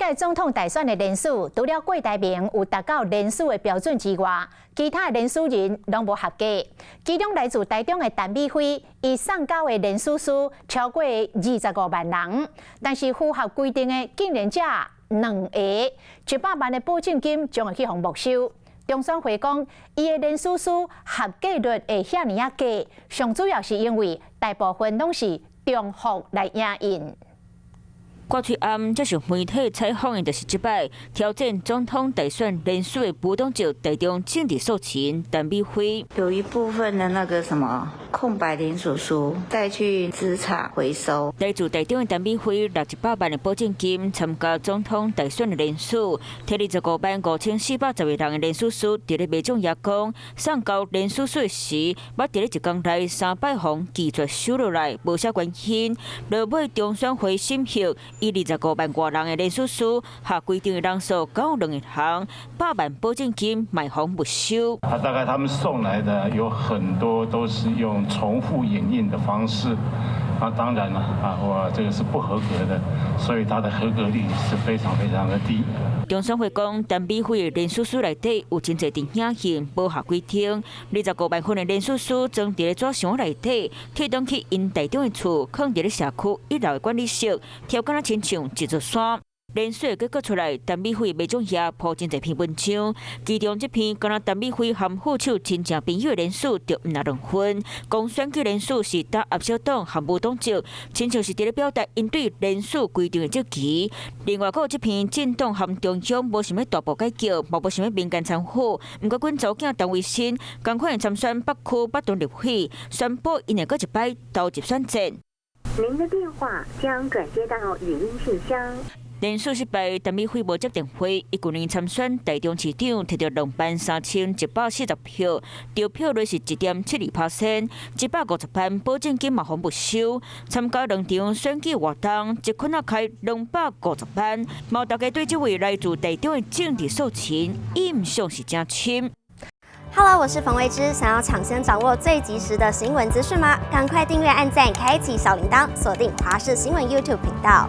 這總統大選的連署，除了郭台銘有達到連署的標準之外，其他的連署人攏無合格。其中來自台中的陳美輝，伊送交的連署書超過25萬人，但是符合規定的竟然才兩個，100萬的保證金將會去予沒收。中選會講，伊的連署書合格率會遐爾仔低，上主要是因為大部分攏是重複來影印。掛喙罨接受媒體採訪的就是這擺挑戰總統大選連署的無黨籍台中政治素人陳美輝。有一部分的那個什麼空白連署書帶去紙廠回收。來自台中的陳美輝搦100萬的保證金參加總統大選的連署，提25萬5412人的連署書，佇咧民眾也講，送交連署書時，捌佇咧一工內三擺予拒絕收落來，無啥關心。落尾中選會審核，伊25萬外人的連署書，合規定的人數敢有兩個人，百萬保證金嘛予沒收。他大概他們送來的有很多都是用重複影印的方式，那當然了，啊，我這個是不合格的，所以它的合格率是非常非常的低。中選會講，陳美輝的連署書內底有真濟佇影印無合規定，25萬份的連署書裝佇咧紙箱內底，提轉去𪜶台中的厝，囥佇咧社區一樓的管理室，超敢若親像一座山。連署結果出來，陳美輝民眾也鋪真濟篇文章，其中這篇敢若陳美輝和副手親戚朋友的連署就毋若兩份，講選舉連署是打壓小黨和無黨籍，親像是佇咧表達𪜶對連署規定的質疑。另外，閣有這篇政黨和中央無想欲大步改革，嘛無想欲民間參與，毋過阮查某囝陳維新，仝款參選北區北屯立委，宣布𪜶會閣一擺投入選戰。您的電話將轉接到語音信箱。連署失敗，陳美輝無接電話。伊舊年參選台中市長，摕著23,140票，得票率是1.72%，150萬保證金嘛予沒收。參加兩場選舉活動，一捆仔開250萬。嘛大家對這位來自台中的政治素人印象是誠深。 Hello，我是馮維之，想要搶先掌握最及時的新聞資訊嗎？趕快訂閱、按讚、開啟小鈴鐺，鎖定華視新聞 YouTube 頻道。